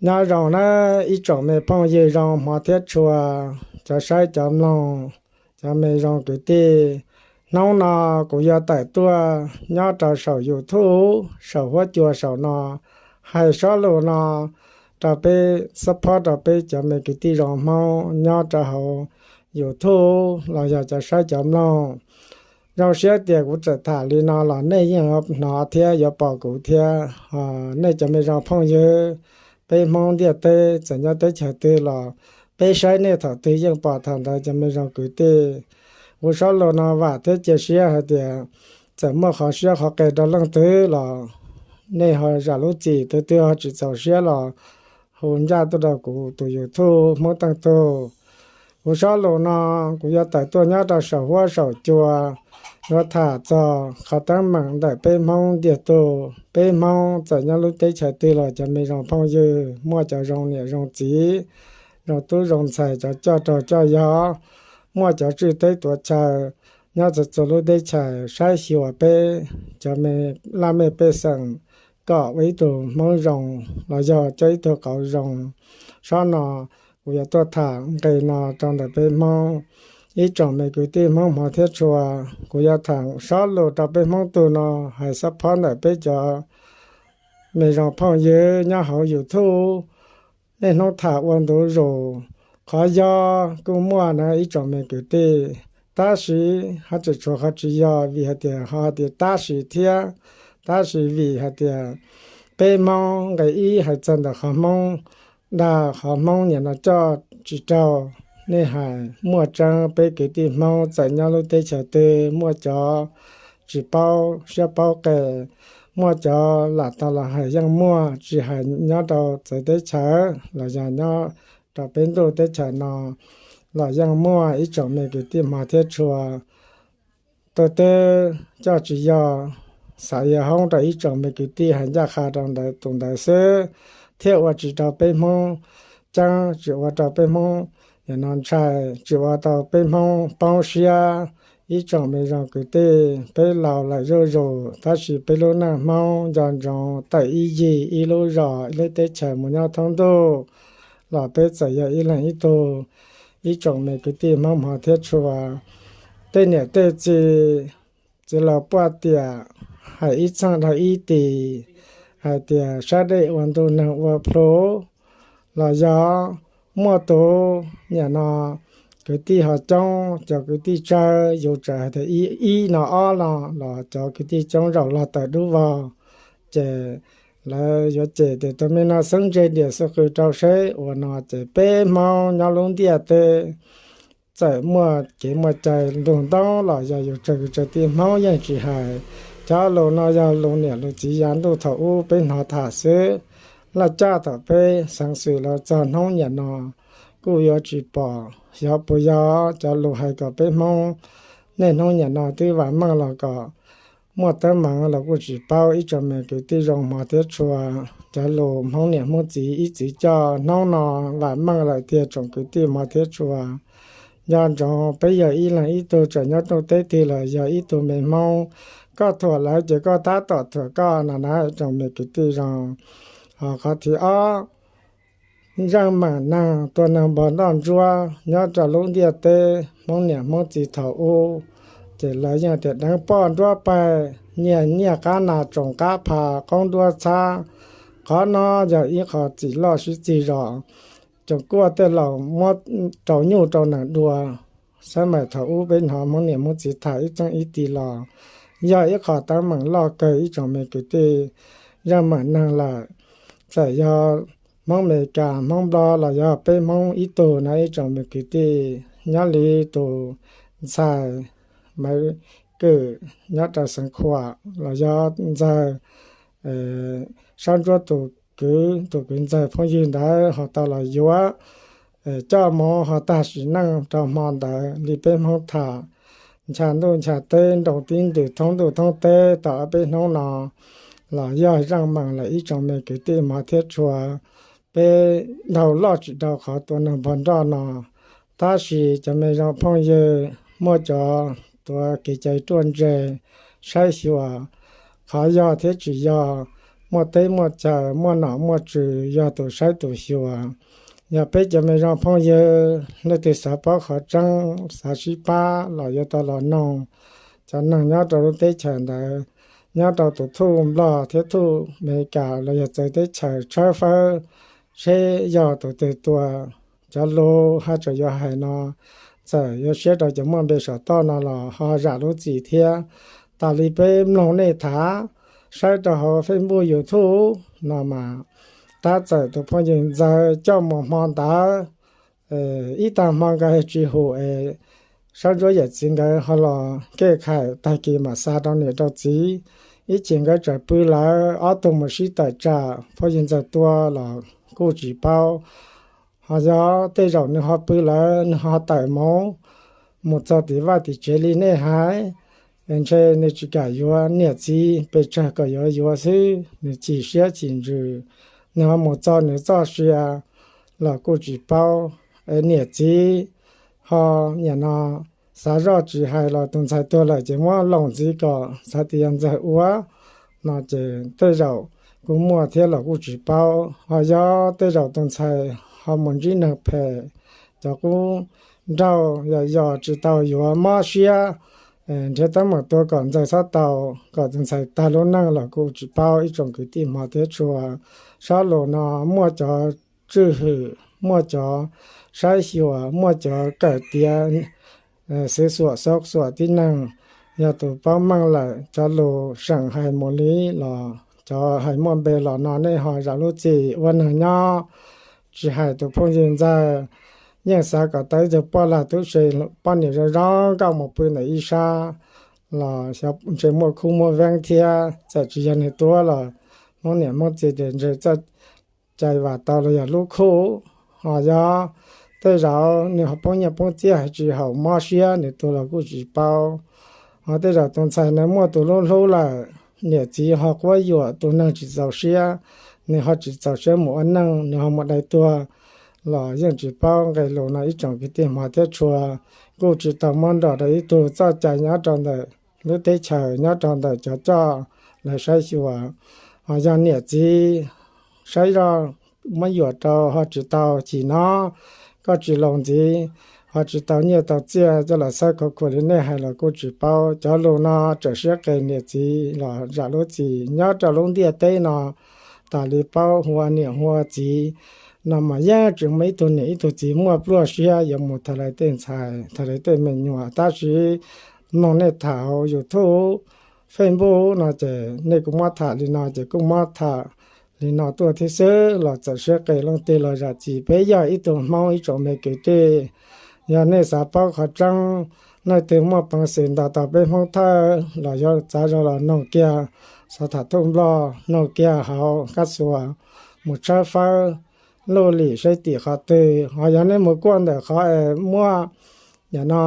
Nyob zoo nawb ib tsoom me phooj ywg zoo hmov thiab tshua, cov saib cov mloog, cov me zoo kwv tij. Hnub no kuv yuav tawm tuaj nyob rau saum YouTube, saum huab cua saum no, hais sob lus no rau peb, support rau peb cov me kwv tij zoo Hmoob nyob rau hauv YouTube los yog cov saib cov mloog. Zoo siab tias kuv txawm tham li no los nej yeej hnov thiab yuav pom kuv thiab. Nej cov me zoo phooj ywg, peb Hmoob ntiaj teb txawm nyob teb chaws twg los peb saib nej thaum twg yeej pom thaum ntawd cov me zoo kwv tij. Kuv sob lus no vam thiab cia siab hais tias txawm muaj qhov siab qhov qes rau leej twg los nej ho zam lub txim, tus twg ho tsis txaus siab los hu ncaj tuaj rau kuv tus YouTube Hmoob Teej Tug. Kuv sob lus no kuv yuav tawm tuaj nyob rau saum huab saum cua, yuav tham txog qhov teeb meem ntawm peb Hmoob ntiag tug. Peb Hmoob txawm nyob lub teb chaws twg los cov me zoo phooj ywg, muaj cov zoo niam zoo txiv, zoo tub zoo ntxhais, cov coj raug coj yog, muaj cov tswj teb tuav chaw nyob txhua txhua lub teb chaws saib xyuas peb cov me laj mej pej xeem kom ua ib tug Hmoob zoo los yog coj ib tug qauv zoo. Sob no kuv yuav tuaj tham nqe no rau ntawm peb Hmoob. Ib tsoom me kwv tij Hmoob hmov thiab tshua, kuv yuav tham sob lus rau peb Hmoob tug no hais support ntawm peb cov me zoo phooj ywg nyob hauv YouTube. Niaj hnub tham ua ntu zus, qhov yog kuj muaj na ib tsoom me kwv tij, tab sis ho tseem tshuav qhov tsis yog, vim hais tias ho hais tias tab sis thiab. Tab sis vim hais tias peb Hmoob nqe ib hais txog ntawm qhov Hmoob dag qhov Hmoob niam no coj tsis raug. Nej hais muaj tseeb, peb kwv tij Hmoob txawm nyob lub teb chaws twg muaj cov tsis paub siab paub qes, muaj cov lam tau los hais yeej muaj, tsis hais nyob rau txawv teb chaws los yog nyob rau peb ntuj teb chaws no los yeej muaj ib tsoom me kwv tij hmov thiab tshua. Tus twg coj tsis yog, xav yog hoob rau ib tsoom me kwv tij hais ncaj qha rau ntawd tus ntawd xwb, thiaj ua tsis rau peb Hmoob ceeb, tsis ua rau peb Hmoob nim no ntshai, tsis ua tau peb Hmoob poob siab. Ib tsoom me zoo kwv tij, peb laus lawm zuj zus, tab sis peb lub neej Hmoob nco ntsoov tawm ib yig ib lub zos ib lub teb chaws mus nyob thoob ntuj los peb txawm yog ib leeg ib tug. Ib tsoom me kwv tij Hmoob hmov thiab tshua, tej niam tej txiv, txiv laus puag tiam hais ib txheej dhau ib tis hais tias sab dej ua ntu neeg ua plhu los yog muaj tus niam no kwv tij ho coob, cov kwv tij tsawg, yus txawm hais tias ib no ob no los cov kwv tij coob zaum los tawm dub vog, ces lawv yuav cem tias tus me no xeeb ntseg diam xu qw rau seb ua no ces peb Hmoob nyob lub ntiaj teb txawm muaj kev muaj cai ntug ntoob los yog yus tsawg kwv tsawg tij Hmoob yeej tsis hais. Cov lus no yog lus niam lus txiv yav ntuj thaum ub peb hnov tham xwb. Laj caj thaum peb xeev xwm los txog hnub niam no kuj yuav tsis pom. Xyov puas yog cov lus hais kom peb Hmoob niaj hnub niam no twb vam meej los kom muaj teeb meem los kuj tsis paub. Ib tsoom me kwv tij zoo hmov thiab tshua, cov lus Hmoob niam Hmoob txiv ib txwv coj hnub no vam meej lawm tiag tsoom kwv tij hmov thiab tshua. Nco ntsoov peb yog ib leeg ib tug, txawm nyob ntuj teb twg los yog ib tug me Hmoob. Koj thuam lawv ces koj tab tom thuam koj no na tsoom me kwv tij zoo. Ho qhov thib ob, zeej meem neeg tua neeg npog nroj ntsuab nyob rau lub ntiaj teb Hmoob niam Hmoob txiv thaum ub, ces lawv yeej tias deev poj nruab pawg, nyiag nyiaj qab nas tsoos qab pha, qoob nruab txhab. Qhov no yog ib qho txim loj sib txig zos. Tsoom kuaj tej laus muab rau nyuj rau nees dua, xab maim thaum ub peb hnov Hmoob niam Hmoob txiv tham ib txheej ib tis los yog ib qho teeb meem loj kawg ib tsoom me kwv tij. Zeej meem neeg lawm, txawm yog Hmoob Amelikas, Hmoob Nplog los yog peb Hmoob ib tug na ib tsoom me kwv tij, nyob li tus ntxhais Maiv Kwm nyob rau xeev Khuam los yog ntxawg Sab Ntsuab tus kwv, tus kwv ntxawg phooj ywg ntawd ho tau los yuav coj mus ho tag sim neej rau hmo ntawd li peb Hmoob tham, ncha ntuj ncha teb nroo tib ntws thoob ntuj thoob teb tau ob peb hnub no los yog zeej meem lawm ib tsoom me kwv tij hmov thiab tshua. Peb dhau loj tsis dhau qhov tua neeg npog nroj no, tab sis cov me zoo phooj ywg muaj cov tuav kev cai ruaj ntseg saib xyuas qhov yog thiab tsis yog. muaj teb muaj chaw, muaj nom muaj tswv, yog tus saib tus xyuas. Yog peb cov me zoo phooj ywg leej twg xav paub qhov tseeb, xav sib pab los yuav tau los noog cov neeg nyob rau lub teb chaws ntawd, nyob rau tus thuj Nplog thiab thuj Amelikas los yog txawv teb chaws tshawb fawb seb yog tus twg tua cov lus haj tseem yuav hais no, txawm yuav siab rau cov muaj npe saum toj no los ho zam lub txim thiab. Tas li peb mloog nej tham saib rau hauv Facebook YouTube no mas, tab txawm tus phooj ywg ntxawg coj mus hmo ntawd, ib tag hmo nkawd tsis hum es sab ntsuab yawm txiv nkawd ho los kej khais, tag kis mam xa rau niam rau txiv. Ib chim nkawd tseem pw lawm, ob tug mus sib tawm tsam, phooj ywg ntxawg tua los kuj tsis paub. Ho yog tej zaum nws ho pw lawm, nws ho tawm mus, mus txog tim vaj tim tsev li nej hais, ntshe nws tsis kam yuav, niam txiv pes tsawg kom yuav yuav xwb, nws chim siab chim ntsws, nws ho mus txog nws txoj sia los kuj tsis paub. Es niam txiv ho nim no xav zoj tsis hais los tus ntxhais tuag lawm ces muab loos ntxiv kom xav tias yog ntxawg ua no ces tej zaum kuj muaj thiab los kuj tsis paub. Ho yog tej zaum tus ntxhais ho mus ntsib neeg phem, cov qub nraug yos yos tsis tau yuav, mob siab nrhiav teeb meem tua kom ntxawg txhob tau, kom tus ntxhais tag lub neej los kuj tsis paub ib tsoom kwv tij hmov thiab tshua. Sab lus no muaj cov tswj hwm, muaj cov saib xyuas, muaj cov kawm tiav, xwv xuam xaub xuam tib neeg. Yog tus paub meej lawm cov lus seem hais mus li los cov hais muaj npe los no nej ho zam lub txim. Ua neeg nyob tsis hais tus phooj ywg ntxawg, yeej xav kom tau ib tug poj lag tub se, poj niam zoo zoo nkauj mus pw ntawm ib sab los xyov ntshe muaj khub muaj veeb thiab. Txawm tsis yog nws tuab los hmoob niam hmoob txiv tias ntshe txoj cai vam tau los yog lub khub. Ho yog tej zaum nws ho poob nyiaj poob txiaj hais tsis haum, mob siab nws tuag los kuj tsis paub. Ho tej zaum tus ntxhais nws muaj tus hlub hlub lawm, niam txiv ho quab yuam, tus neeg tsis txaus siab, nws ho tsis txaus siab mus ua neej, nws ho mus dai tuag los yeej tsis paub. Nqe lus no ib tsoom kwv tij hmov thiab tshua, kuj tsis tau muab nrog rau ib tug txoj cai nyob rau ntawm lub teb chaws, nyob rau ntawm cov coj lawv saib xyuas. Ho yog niam txiv saib zoj muab yuam rau ho tsis tau, chim no koj tsis laus ntxiv ho tsis tau nyiaj tau txiaj coj los xawb khov khuam li nej hais los kuj tsis paub. Cov lus no tseem siab qes niam txiv los zam lub txim. Nyob rau lub ntiaj teb no tas li paub hu ua niam hu ua txiv no mas yeej tsis muaj ib tug niam ib tug txiv muaj pluaj siab yuav mus tham lawv tej ntxhais, tham lawv tej me nyuam. Tab sis mloog nej tham hauv YouTube, Facebook no ces nej kuj muab tham li no ces kuj muab tham li no tuaj thiab xwb los txawm siab qes leej twg los zam txim. Peb yog ib tug hmoob ib tsoom me kwv tij, yog nej xav paub qhov tseeb, leej twg muaj peev xwm ntaus tau peb hmoob thawj los yog txav zog los noog kiag, xov tham thuj Nplog noog kiag hauv kab xuas mus tshawb fawb luj lim saib tim qhov twg. Ho yog nej mus kuaj ntawm qhov es muaj nim no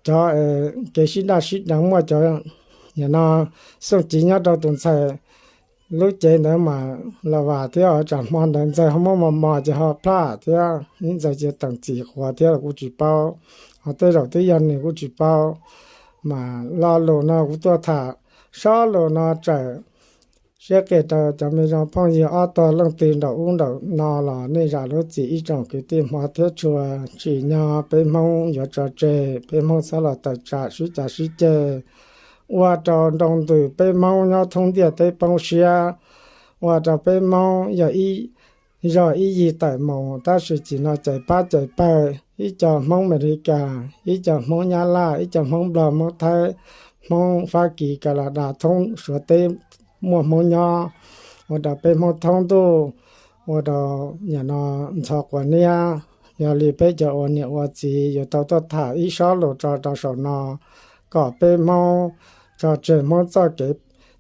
cov kev sib daj sib deev, muaj cov nim no xooj civ nyob rau tus ntxhais lub cev ntawd mas los vam thiab, tsam hmo ntawd ntxawg ho muab mos mos ces ho plaj thiab, ib ntxawg ces teem txim quav thiab los kuj tsis paub. Ho tej zaum twb yog nws kuj tsis paub. Mas lo lus no kuv tuaj tham, sob lus no tseem siab qis rau cov me zoo phooj ywg ob tog leej twg nraum ub nraum no los nej zam lub txim ib tsoom kwv tij hmov thiab tshua. Tsim nyog peb hmoob yuav tso tseg, peb hmoob txhob los tawm tsam sib cav sib ceg, ua rau nroo ntws peb hmoob nyob thoob ntiaj teb poob siab, ua rau peb hmoob yog ib zog ib yig tawm mus, tab sis tsim no cais pab cais pawg, ib co hmoob Amelikas, ib co hmoob Nyab Laj, ib co hmoob Nplog, hmoob Thaib, hmoob Fab Kis, Kas Las Das, thoob Suav teb muaj hmoob nyob, ua rau peb hmoob thoob ntuj, ua rau nim no ntxhov quav niab. Yog li peb cov ua niam ua txiv yuav tau tuaj tham ib sob lus tso rau saum no, kom peb hmoob tso tseg hmoob txoj kev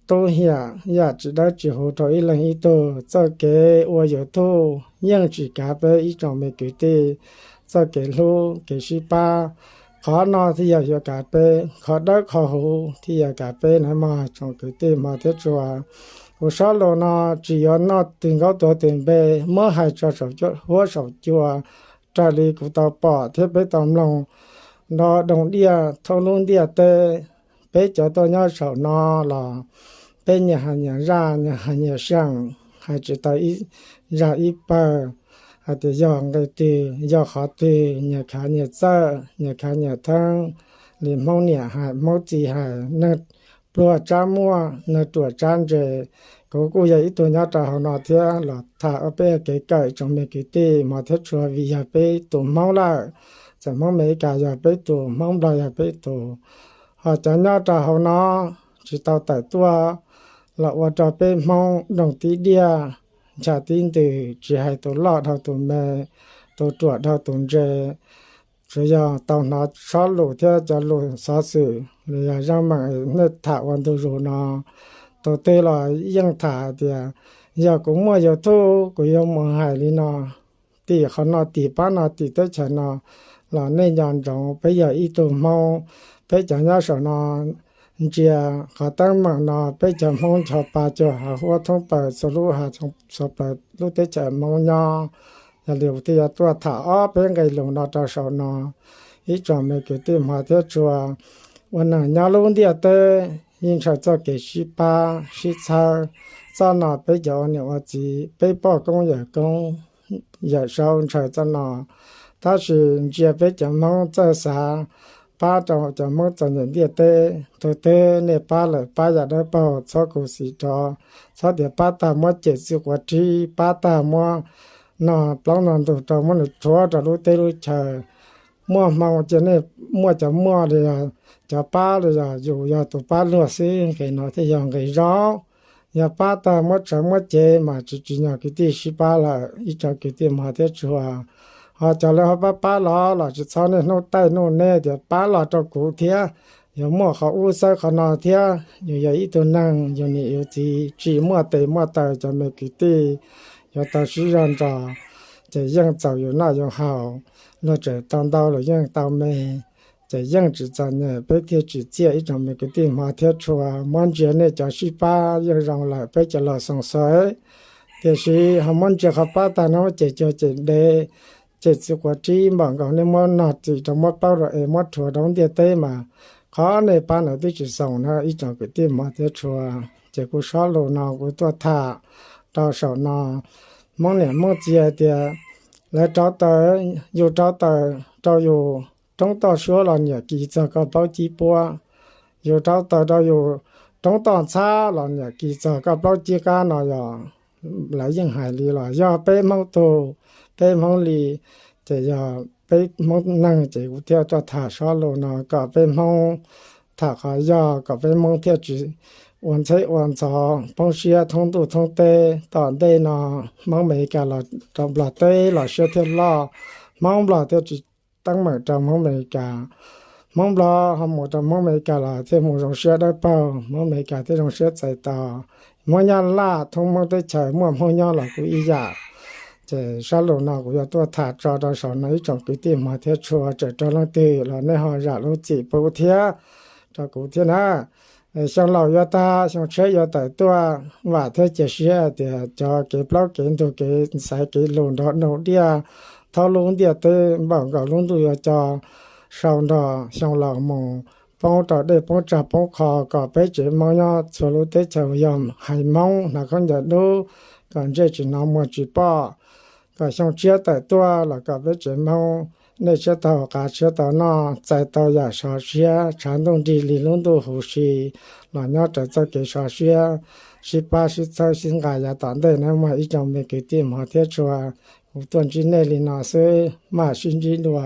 tub hiam, yam tsis dawb tsis huv rau ib leeg ib tug. Txoj kev ua YouTube yeej tsis kav peb ib tsoom me kwv tij, txoj kev hlub kev sib pab, qhov no thiaj yog yuav kav peb, qhov dawb qhov huv thiaj yog kav peb na mog tsoom kwv tij hmov thiab tshua. Kuv sob lus no tsis yuav noj twg nkaub tuav twg npe, muab hais tso saum huab saum cua, raws li kuv tau pom thiab peb tau mloog, nrov doog diaj thoob lub ntiaj teb. Peb cov tuaj nyob saum no los peb nyias hais nyias zaj, nyias hais nyias seem, hais tsis tau ib zaj ib pawg, hais tias yog nqe twg yog qhov twg, nyias khav nyias txawj, nyias khav nyias theeb. Li Hmoob niam hais, Hmoob txiv hais, neeg pluag tsab muaj, neeg ruam tsab ntse. Kuv kuj yog ib tug nyob rau hauv no thiab los tham ua peb kev kawm tsoom me kwv tij hmov thiab tshua, vim yog peb tus Hmoob lawm. Txawm Hmoob Amelikas yog peb tus, Hmoob Nplog yog peb tus, ho cov nyob rau hauv no tsis tau tawm tuaj los ua rau peb Hmoob doog tib diaj, ncha tib ntws, tsis hais tus loj dhau tus me, tus ruam dhau tus ntse. Tsuas yog tau hnov tshoob lus thiab cov lus xov xwm los yog zaj meem nej tham ua ntu zus no, tus twg los yeej tham hais tias yog kuv muaj YouTube kuv yuav mus hais li no, tim qhov no tim pab no tim teb chaws no, los nej nco ntsoov peb yog ib tug Hmoob. Peb cov nyob saum no ntsia qhov teeb meem no, peb cov Hmoob ncho pa cuag hav huab thoob plaws txhua lub hav, txhua plaws lub teb chaws Hmoob nyob. Yog li thiaj yuav tuaj tham ob peb nqe lus no rau saum no. Ib tsoom me kwv tij hmov thiab tshua, ua neeg nyob lub ntiaj teb yeej ntshaw txoj kev sib pab sib txhawb. Txoj no peb cov ua niam ua txiv, peb poj koob yawm koob, yawm saub ntshaw txoj no. Tab sis ntsia peb cov Hmoob txawj xav pab rau cov Hmoob txom nyem ntiaj teb. Tus twg nej pab lawm pab yam dawb paug, txhob khuv xim rov, txhob tias pab tag muab cem txwv quav rib, pab tag muab no plaub no ntug rau, muab nws rhuav rau lub teb lub chaw. Muaj hmoo ces nej muaj cov muaj li, cov pab li, yog yus yog tus pab luag xwb, nqe no thiaj yog nqe zoo. Yog pab tag muab tsawv muab cev mas tsis tsim nyog kwv tij sib pab lawm. Ib tsoom kwv tij hmov thiab tshua, ho cov lawv ho pab pab los los tsis txhob niaj hnub taij nuj neb tias pab los rau kuv thiab, yog muaj qhov ub xawb qhov no thiab. Yus yog ib tug neeg, yus niam yus txiv tsis muaj tes muaj taw, cov me kwv tij yuav tau sib zog nrog, ces yeej txaus yus noj yus haus. Luag tseem tau ntau los yeej tau me, ces yeej tsis txom nyem, peb thiaj tsim txiaj. Ib tsoom me kwv tij hmov thiab tshua, muab ntsia nej cov sib pab yeej zoo lawm, peb cov laus xoom xaiv. Tiam sis ho muab ntsia qhov pab tag no ces cuag cem dev, cem txwv quav rib npaum nkaus nej muab nog txim rau, muab plaub rau es muab rhuav rau ntiaj teb mas qhov nej pab ntawd twb tsis xoom na. Ib tsoom kwv tij hmov thiab tshua, ces kuv sob lus no kuv tuaj tham rau saum no. Hmoob niam Hmoob txiv hais tias lawv rauv taws, yus rauv taws rau yus roob toj suab los niam kis txog koj plaub cib puab, yus rauv taws rau yus roob toj ntxhab los niam kis txog koj plaub cib qab no yog lawv yeej hais li los yog peb Hmoob tug, peb Hmoob li, ces yog peb Hmoob neeg ces kuv thiaj tuaj tham sob lus no kom peb Hmoob tham qhov yog, kom peb Hmoob thiaj tsis ua ntxheb ua ntxhov poob siab thoob ntuj thoob teb. Tom ntej no Hmoob Amelikas los rau Nplog teb los siab thiaj loj, Hmoob Nplog thiaj tsis teeb meem rau Hmoob Amelikas. Hmoob Nplog ho mus rau Hmoob Amelikas los thiaj mus zoo siab dawb paug, Hmoob Amelikas thiaj zoo siab txais tos. Hmoob Nyab Laj thoob Hmoob teb chaws muaj Hmoob nyob los kuj ib yam. Ces sob lus no kuv yuav tuaj tham tso rau saum no ib tsoom kwv tij hmov thiab tshua, tseem raug leej twg los nej ho zam lub txim pub thiab rau kuv thiab na. Xyoo laus yuav tag, xyoo tshiab yuav tawm tuaj, vam thiab cia siab tias cov kev plaub kev ntug kev ntxhais kev lus nrov nug diaj thaub lub ntiaj teb npaum nkaus lub ntuj yuav co sau nrog xyoo laus mus, poob rau dej poob tsag poob qho, kom peb tsev Hmoob nyob txhua lub teb chaws yog haiv Hmoob hnav khaub ncaws dub, kom ntsej tsis hnov muag tsis pom, kom xyoo tshiab tawm tuaj los kom peb tsev Hmoob nej tshiab tau qav tshiab tau noj, txais tau yam sov siab, tshav ntuj nrig li lub ntuj huv si, los nyob raws txoj kev sov siab, sib pab sib txhawb sib nqa yav tom ntej na mog ib tsoom me kwv tij hmov thiab tshua. Kuv tuaj ntsib nej li no xwb, mam sib ntsib dua.